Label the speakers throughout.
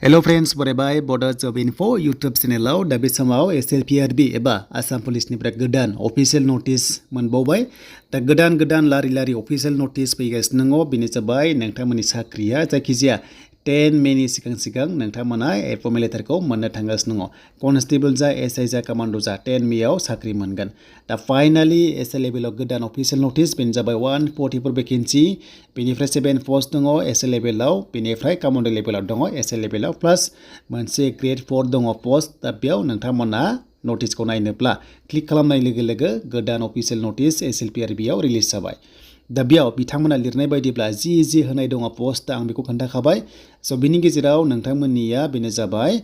Speaker 1: hello friends बरायबाय बडा जब info YouTube चेनेलाव दा बे समाव एसएलपीआरबी एबा आसाम पुलिसनिफ्राय गोदान अफिशियेल नोटिस मोनबावबाय दा गोदान लारि अफिशियेल नोटिस फैगासिनो दङ बेनो जाबाय नोंथांमोननि साख्रिया जायखिजाया 10 मेनि सिगां नोंथांमोना एपइन्टमेन्ट लेटारखौ मोननो थांगासिनो दङ कनस्टेबल जा एसआई जा कमान्डो जा 10 मेआव साख्रि मोनगोन दा फाइनाली एसए लेभेलाव गोदान अफिशियेल नोटिस बेनो जाबाय 144 भेकेन्सि बेनिफ्राय 7 पोस्ट दङ एसए लेभेलाव बेनिफ्राय कमान्डो लेभेलाव दङ एसए लेभेलाव प्लस मोनसे ग्रेड 4 दङ पोस्ट दा बेयाव नोंथांमोना नोटिसखौ नायनोब्ला क्लिक खालामनाय लोगो गोदान अफिशियेल नोटिस एसएलपीआरबीआव रिलिज जाबाय दा बेयाव बिथांमोना लिरनाय बायदिब्ला जि होनाय दङ पोस्ट आं बेखौ खोन्थाखाबाय स' बिनि गेजेराव नोंथांमोननिया बेनो जाबाय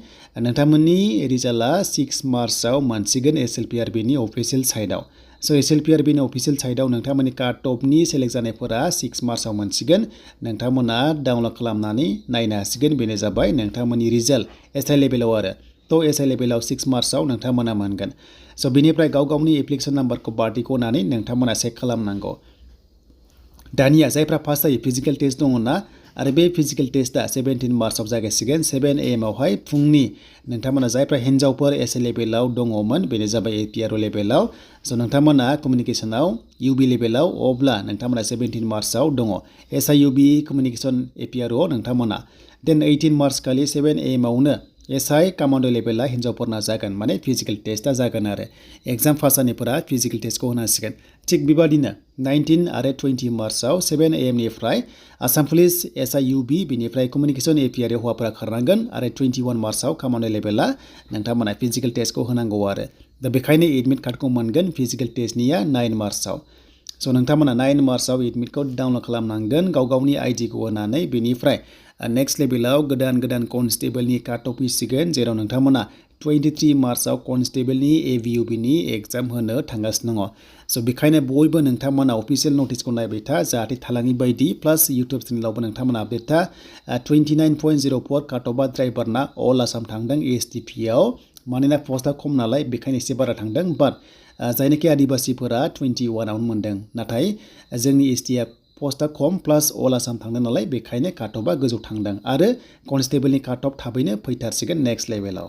Speaker 1: नोंथांमोननि रिजाल्टआ 6 मार्चआव मोनसिगोन एसएलपीआरबीनि अफिशियेल साइटआव स' एसएलपीआरबीनि अफिशियेल साइटआव नोंथांमोननि काट अफनि सेलेक्ट जानायफोरा 6 मार्चआव मोनसिगोन नोंथांमोना डाउनलड खालामनानै नायनो हासिगोन बेनो जाबाय नोंथांमोननि रिजाल्ट एसआई लेभेलाव आरो थ' एसआई लेभेलाव 6 मार्चआव नोंथांमोना मोनगोन स' बिनिफ्राय गावनि एप्लिकेसन नाम्बारखौ बार्डेखौ होनानै नोंथांमोना चेक खालामनांगौ दानिया जायफ्रा पास जायो फिजिकल टेस्ट दङ ना आरो बे फिजिकल टेस्टआ 17 मार्चआव जागायसिगोन 7 AM आवहाय फुंनि नोंथांमोना जायफ्रा हिन्जावफोर एसए लेभेलाव दङमोन बेनो जाबाय APRO लेभेलाव स' नोंथांमोना कमिउनिकेसनाव UB लेभेलाव अब्ला नोंथांमोना 17 मार्चआव दङ SIUB कमिउनिकेसन APRO नोंथांमोना देन 18 मार्च खालि 7 AM आवनो एसआई कमान्डो लेभेला हिन्जावफोरना जागोन माने फिजिकल टेस्टआ जागोन आरो एग्जाम पास जानायफोरा फिजिकल टेस्टखौ होनांसिगोन थिग बेबादिनो 19 आरो 20 मार्चआव 7 AM निफ्राय आसाम पुलिस SIUB बिनिफ्राय कमिउनिकेसन APRO हौवाफोरा खारनांगोन आरो 21 मार्चआव कमान्डो लेभेला नोंथांमोना फिजिकल टेस्टखौ होनांगौ आरो दा बेखायनो एडमिट कार्डखौ मोनगोन फिजिकल टेस्टनिया 9 मार्चआव स' नोंथांमोना 9 मार्चआव एडमिटखौ डाउनलड खालामनांगोन गावनि आइडिखौ होनानै बेनिफ्राय नेक्स्ट लेभेलाव गोदान कनस्टेबलनि काट अफ फैसिगोन जेराव नोंथांमोना 23 मार्चआव कनस्टेबलनि AVUBनि एग्जाम होनो थांगासिनो दङ स' बेखायनो बयबो नोंथांमोना अफिशियेल नोटिसखौ नायबाय था जाहाथे थालाङि बायदि प्लास इउटुब चेनेलावबो नोंथांमोना आपडेट था 29.04 काट अफआ ड्राइभारना अल आसाम थांदों ASTPआव मानोना पस्टआ खम नालाय बेखायनो एसे बारा थांदों बाट जायनाखि आदिबासिफोरा 21 आवनो मोनदों नाथाय जोंनि STF पस्टआ खम प्लास अल आसाम थांदों नालाय बेखायनो काट अफआ गोजौ थांदों आरो कनस्टेबलनि काट अफ थाबैनो फैथारसिगोन नेक्स्ट लेभेलाव